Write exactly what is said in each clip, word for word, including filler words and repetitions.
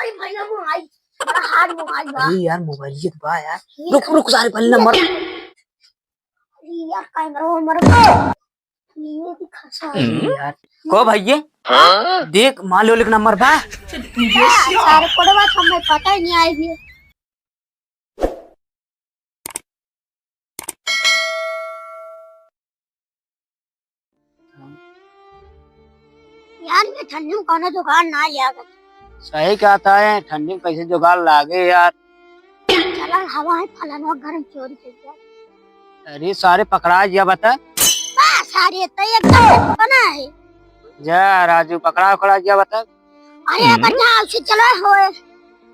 अरे भैया, मोबाइल, बड़ा hard मोबाइल बा। अरे यार, मोबाइल ये तो बा यार। ये रुक, रुक, सारे पहले नंबर। अरे यार, कैमरा वैमरा बा। ये भी खसा है। अरे यार, को भैया? हाँ? देख, माल वाले के नंबर बा। सारे कोडवा तो हमें पता ही नहीं आई भी। यार, ये ठंडी में कौनो जुगाड़ ना लिया कर। सही कहता है, ठंडी में कैसे जुगाड़ लागे यार। चला, हवा है, फलाना घर में चोरी कर गया। अरे, सारे पकड़ा गया बता। बस, सारे तो एकदम बना है। जा राजू, पकड़ा, पकड़ा गया बता। अरे, हम्म। अगर यहाँ उसे चला होए,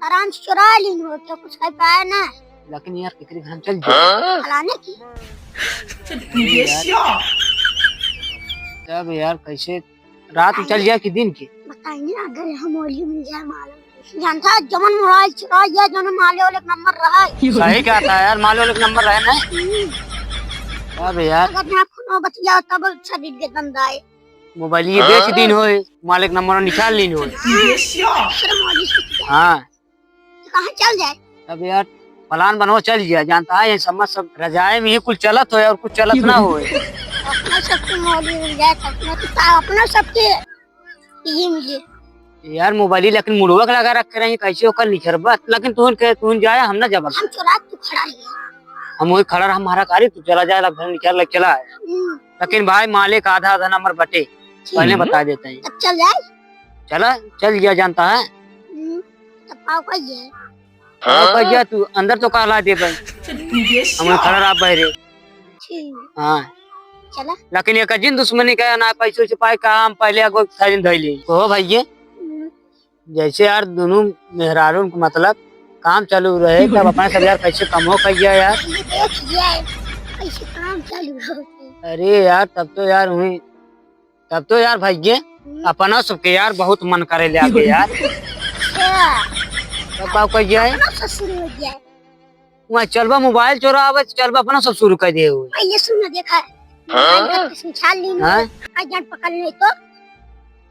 आराम से चुरा लीन हो, तो कुछ कर पाए ना। लेकिन यार, केकरे घर में चल जाए। हाँ? फलाने की। अरे यार। तब यार, कैसे रात में चल जाए कि दिन के? बताइए ना, अगर हम ओली मिल जाए मालूम। जानता है, जमन मोबाइल चुरा गया, जमन माले वाले नंबर रहा है। सही कहता है यार, माले वाले नंबर रहे ना। हम्म। तब यार। अगर ना फोन बतिया, तब शरीर के दंद आए। मोबाइल ये बेच दिन होए, मालिक नंबर निकाल लीन होए। हाँ। हाँ। तो कहाँ चल जाए? अब यार, plan बनाओ, चल जाए, जानता है, ये समझ सब रजाए में ही कुल चलत होए और कुछ चलत ना होए। अपना सबके मोबाइल मिल जाए, अपना तो का, अपना सबके ये मिले। यार, मोबाइल ही लेकिन मुड़वा के लगा रखे रही, कैसे ओकर निखरबा? लेकिन तुहन के, तुहन जाए, हम ना जबल। हम चुरा, तू खड़ा रही। हम वही खड़ा रहा, हमारा कारी, तू चला जाए, लग घर निकल, लग चला है। हम्म। लेकिन भाई, मालिक आधा, आधा नंबर बटे, ठीक। पहले बता देते हैं। तब चल जाए। चला, चल गया, जानता है। हम्म, तब पाव का ये है। पाव का गया, तू अंदर तो काला दे भाई। हम खड़ा रहा बाहरे। ठीक। हाँ। चला। लेकिन एक जिन दुश्मनी का ना, पैसे वैसे पाए का, हम पहले अगो थारिन धइली। कहो भैया। हम्म। जैसे यार दोनों मेहरारून को मतलब काम चालू रहे, तब अपना सब यार कैसे कमो कर गया यार। ये देख लिया है, कैसे काम चालू हो। अरे यार, तब तो यार हुई, तब तो यार भैया हम्म। अपना सबके यार बहुत मन करे ले आगे यार। अच्छा। तब का कर गया है? अपना ससुर हो गया है। वहाँ चलबा मोबाइल चोरावे, चलबा अपना सब शुरू कर दे हुए। आ, ये सुन ना, देखा है। हाँ? मोबाइल का किसने छान ली हाँ? नहीं, आ जान पकड़ ले तो।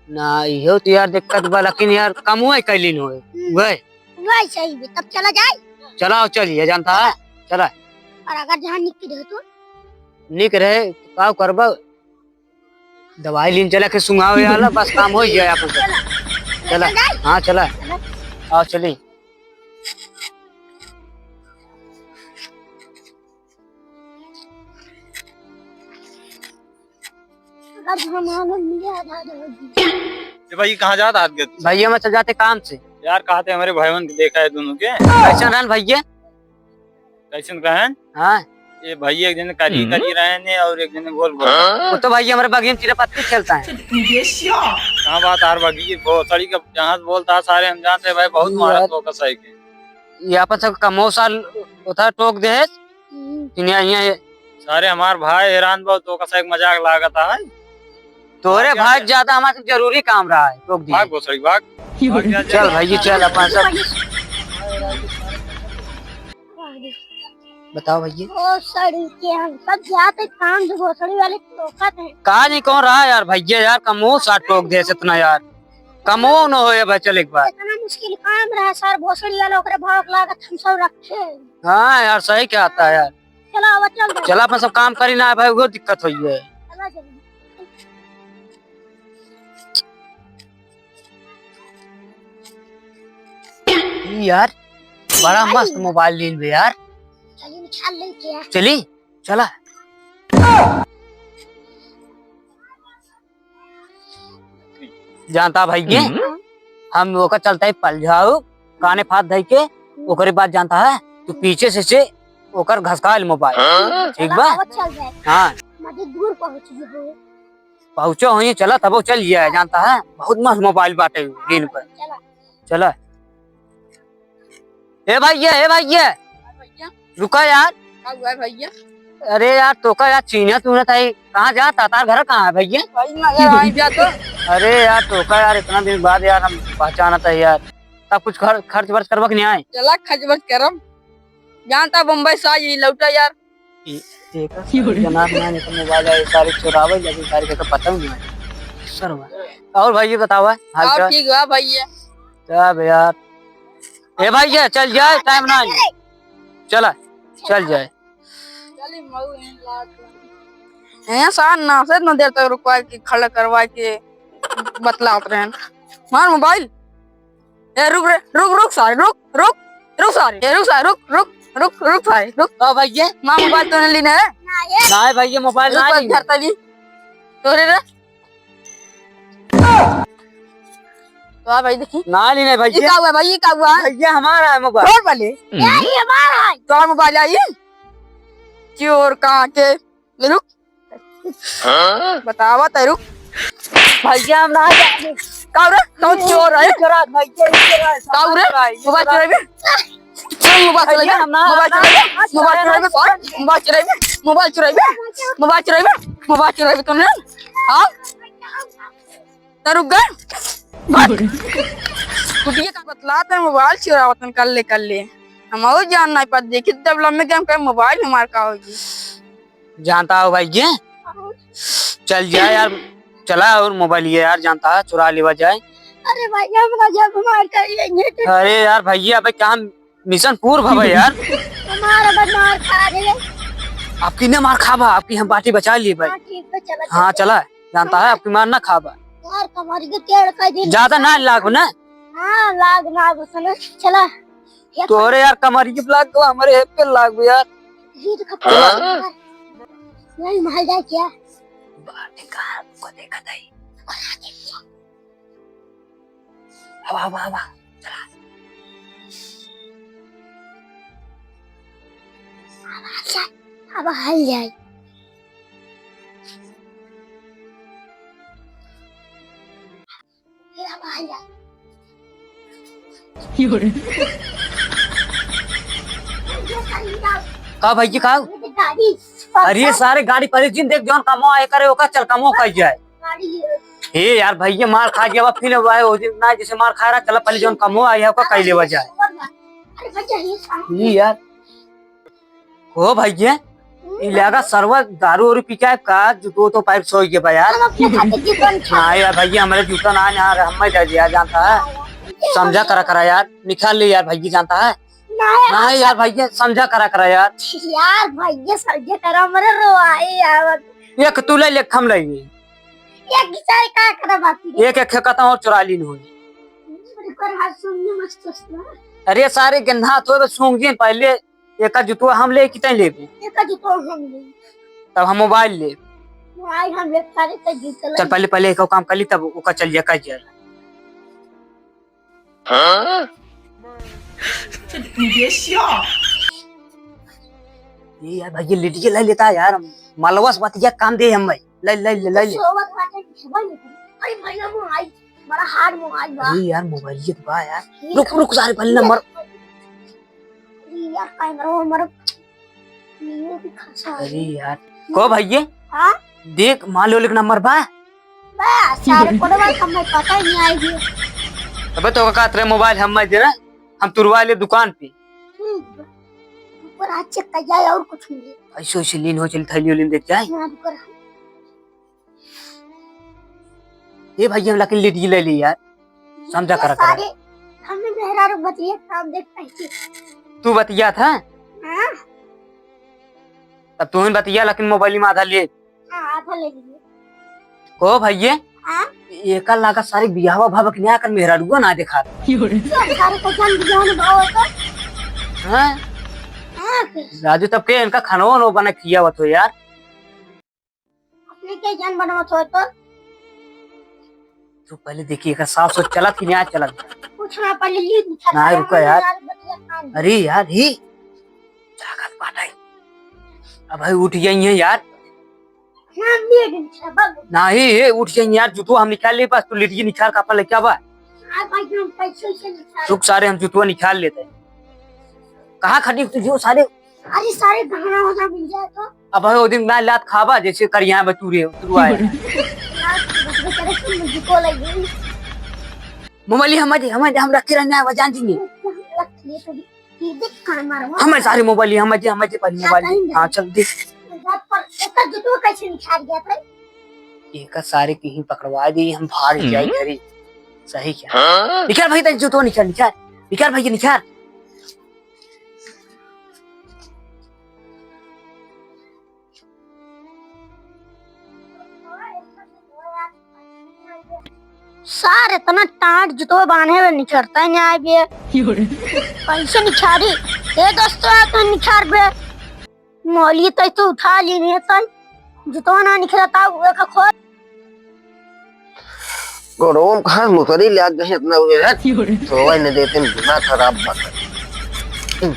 ना, इहो तो यार दिक्कत बा, लेकिन यार कमुए कैलिन होए। हम्म। वह। वह सही भी, तब चला जाए। चलाओ, चलिए, जानता है, चला। और अगर जहाँ निक रहे तो? निक रहे, तो का करबा? दवाई लीन चला के सुंघावे वाला, बस काम हो जाए अपन से। चला। चला। चला जाए। हाँ, चला। चला। आओ, चली। अगर हम आनंद लिया था तो ए भाई, कहाँ जात हाथ गए? भैया, मैं चल जाते काम से। यार, कहा थे हमारे भाईवन के देखा है दोनों के। कैसन रहन भैया? कैसन रहन? हाँ। ये भैया एक जने करिए हम्म। करिए रहन है और एक जने गोल गोल। वो तो भैया हमारे बगिया में चिड़ै पत्ती खेलता है। कहाँ बात आर बगिए, भोसड़ी का जहाँ से बोलता है सारे हम जानते हैं भाई, बहुत ये मारा यार। तो कसाई के। ये अपन सब कमो साल उधर टोक दे है। हम्म। इन्हें, इन्हें ये सारे हमार भाई हैरान बा, तो कसा एक मजाक लागत है। तोरे भाई भाग के जा। ज्यादा हमारे जरूरी काम रहा है, रोक दिए। भाग भोसड़ी, भाग। भाग जा, जा। चल भाई, चल अपन सब। बताओ भैया। भोसड़ी के हम सब जाते काम से भोसड़ी वाले टोकत हैं। कहाँ नहीं कौन रहा यार भैया, यार कमो साथ टोक दे इतना यार। कमो न होए भाई, चल एक बार। इतना मुश्किल काम रहा सर, भोसड़ी वाला ओकरे भौक लागत हम सब रखे। हाँ यार, सही कहता है यार। चला, अब चल दे। चला, अपन सब काम करी ना भाई, वो दिक्कत होई है। चला जल्दी। ई यार, बड़ा मस्त मोबाइल लीन बे यार। चली निकाल ले के। चली, चला। जानता भाई के, हम्म। हम ओकर चलता ही पलझाऊ, काने फात धई के, ओकरे बाद जानता है, तू पीछे से, से ओकर घसका ले मोबाइल। हाँ? ठीक बा? चला, अब चल जाए। हाँ। मजे दूर पहुँच गए हो। पहुँचो होइए, चला, तबो चल जाए, जानता है, बहुत मस्त मोबाइल बाटे दिन पर। चला। चला। ए भैया, ए भैया, भैया। रुका यार। का हुआ है भैया? अरे यार, तोका यार चीन्हत उन्हत है, कहाँ जाता? तार घर कहाँ है भैया? भाई ना यार, आई जा तो। अरे यार, तोका यार इतना दिन बाद यार हम पहचानत है यार। तब कुछ खर-, खर्च वर्च करबा कि नहीं आए? चला खर्च वर्च करम। जानता बम्बई से आई लौटा यार। ए-, एक सारे जनाब ना, नहीं तो मोबाइल है, सारे चुरावे लगे, सारे के तो पता ही नहीं है। सरवा। और भाई, ये बतावा, हाल और चाल? ठीक बा भैया। तब यार, ए भाई, ये चल जाए, टाइम ना है। चला, चल जाए। ए सार, ना से इतना देर तक रुकवा के, खड़ा करवा के बतलावत रहे। मार मोबाइल। ए, रुक रे, रुक, रुक सारे, रुक, रुक, रुक सारे, ए, रुक सारे, रुक, रुक, रुक, रुक सारे, रुक। का भैया? माँ मोबाइल तो नहीं लीने है? ना है भैया, मोबाइल रुक, ना बस लीने। घर तली। तोरे रे। तो आ भाई देखी। ना लीने ये भैया। का हुआ भाई, ये का हुआ? भैया हमारा है मोबाइल। छोड़ पहले। ये हमारा है। तो आ मोबाइल आई। चोर कहाँ के? रुक। हाँ? बतावा तै रुक। भैया हम ना जाने। का रे? कौन चोर है? चोरा भैया, चोरा है। का रे? मोबाइल चोराइबे? चल मोबाइल चोराइबे। भैया हम ना, मोबाइल हम ना, चोराइबे। हम ना, मोबाइल चोराइबे। हम ना, मोबाइल चोराइबे। मोबाइल चोराइबे। मोबाइल चोराइबे। मोबाइल चोराइबे तूने? हाँ? तो रुक गए। भाग। कुटिया का बतलाते हैं, मोबाइल चोरावतन कर ले, कर ले। हम और जान नहीं पाते, देखी तब लम्बे के हम कहे मोबाइल हमार का होगी। जानता हो भाई ये? चल जा यार, चला और मोबाइल ये यार, जानता है चुरा लेवा जाए। अरे भाई, हम ना जब मार कर ये, ये तो अरे यार भैया, अबे क्या हम मिशन पूर भवे यार। हमारा बस मार खा रहे हैं। आपकी ना मार खाबा, आपकी हम पार्टी बचा लिए भाई। हाँ, ठीक है, चला, हाँ, चला। चला, जानता है आपकी मार ना खाबा। यार, कमर के टेढ़ कर दी। ज्यादा ना लाग ना। हाँ, लाग ना, बस ना, चला। ये तोरे यार कमर के लाग गो, हमारे हेड पे लाग गो यार। ये तो खपड़ा हाँ? यार। नहीं, महल जाए क्या? बाहर निकाल, को देखा था ही। आवा, आवा, आवा। चला। आवा, आवा, हल जाए। फिर आवा, हल जाए। का भाई जी, का? गाड़ी। अरे सारे गाड़ी पहले जिन देख, जौन कमवा आए करे, ओका चल कमवा कर जाए। हे यार, भैया मार खा गया, फिर वह हो ना, जैसे मार खा रहा, चला पहले जौन कमो आया, ओका कई लेवा जाए। अरे भैया, ये साहब। ये यार। हो भैया, ई लगा सरवा दारू वारू पी के का, जूतो तो पाइप सोई के बा यार। हम अपने खाते की कौन खा? ना यार भैया, हमारे जूता ना, ना, हम मैं दे दिया, जानता है। समझा करा, करा यार, निकाल ले यार भैया, जानता है। ना यार। ना यार भैया, समझा करा, करा यार। यार भैया, समझा करा, मरे रो आए यार। एक तू ले, एक हम ले। एक सारे का करे बाकी रे? एक, एक खेकता और चुरा लीन होई। बड़ी पर हाथ सुनने मस्त सुना। अरे सारे गन्ना तो बस सूंघ जिन पहले, एका जुतवा हम ले कि तैं लेबे? एका जुतवा हम ले। तब हम मोबाइल ले। मोबाइल हम ले, सारे तो जूता चल ले। पहले, पहले एक काम कर ली, तब ओका चल जा, कर जा। हाँ? ये यार भैया लिटिए ले लेता है यार, मलवा से बतिया काम दे हम भाई। ले, ले, ले, ले, ले। सोवत बाटे, सोवत बाटे। अरे भैया, मोबाइल, बड़ा हार्ड मोबाइल बा। अरे यार, मोबाइल ये तो बा यार। ये रुक, रुक, सारे पहले नंबर। अरे यार, कैमरा, वैमरा, ये भी खसा है। अरे यार, को भैया? हाँ? देख, मान लो, एक नंबर बा। बस, सारे कोनो बात हमें पता ही नहीं आएगी। अबे तो का तेरे मोबाइल हम दे ना, हम तुरवा ले दुकान पे। हम्म, ऊपर हाथ चेक कर जाए और कुछ नहीं। ऐसे, ऐसे लीन हो, चल थैली उली में देख जाए। हाँ, ऊपर। ए भैया, हम लाके लेट ले ली यार, समझा ये करा, करा। सारे हमें मेहरारू बतिया काम देख पाएंगे। तू बतिया था? हाँ। तब तू ही बतिया, लेकिन मोबाइल में आधा ले। हाँ, आधा ले लीजिए। को भैया? हाँ? एका लागा सारे बियाहवा भाव के न्या कर मेहरारुआ ना देखा। क्यों सारे को जान बियाह में भाव होता? हाँ? हाँ, फिर। राजू, तब के इनका खाना वाना बना खियावत हो यार? अपने के जान बनावत हो तो? तू पहले देखिए, एकर सास सोच चलत कि नहीं आज चलत? कुछ ना, पहले लीड बिछा ना, दे, रुका यार। यार, बतिया काम। अरे यार, ही जागत बाटे। अब भाई उठ जाइए यार। ना, लीड बिछा, बस। नहीं, ये उठ जाइए यार, जुतवा हम निकाल ले, बस तू लिटिए निकाल का अपन लेके आवा। हाँ भाई, हम पैसे से निकाल। रुक सारे, हम जुतवा निकाल लेते हैं। कहाँ खड़ी तू जो सारे? अरे सारे गहना वहना मिल जाए तो। अब वो दिन ना लात खाबा जैसे करिया बतूरे, तुरवा है। यार, बस बेचारे से मुझे को लगी। मोबाइल हम दे, हम दे, हम रखे रहना है, वो जान देंगे। रख ले तो ये देख कहाँ मारो। हमें सारे मोबाइल, हम दे, हम दे, पहले मोबाइल दे। हाँ, चल दे। पर एक जुतवा कैसे निकाल गया था? एक सारे की ही पकड़वा दी, हम भाग जाए घरी। सही क्या? हाँ? निकाल भाई, तेरे जूतवा निकाल, निकाल। निखार भैया, निखार। सार इतना टाट जुतवा बांधे बे, निखरता ही नहीं आए बे। कैसे निखारी? ए दोस्तवा, आ तो निखार बे। मौली तै तो उठा ली नहीं तै। जुतवा ना निखरता, वो का खोल। गरम कहाँ मुसरी लाग गई इतना हुए है। सोवे न देते, दिमाग खराब बात है।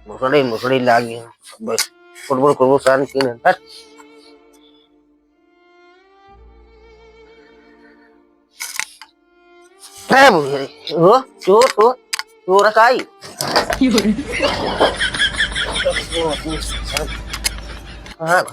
मुसरी, मुसरी लाग गई। बस, कुड़बुड़, कुड़बुड़, सारन की नहीं। हट। ए बुढ़े, ओ, चोर, चोर, चोर काई। हाँ,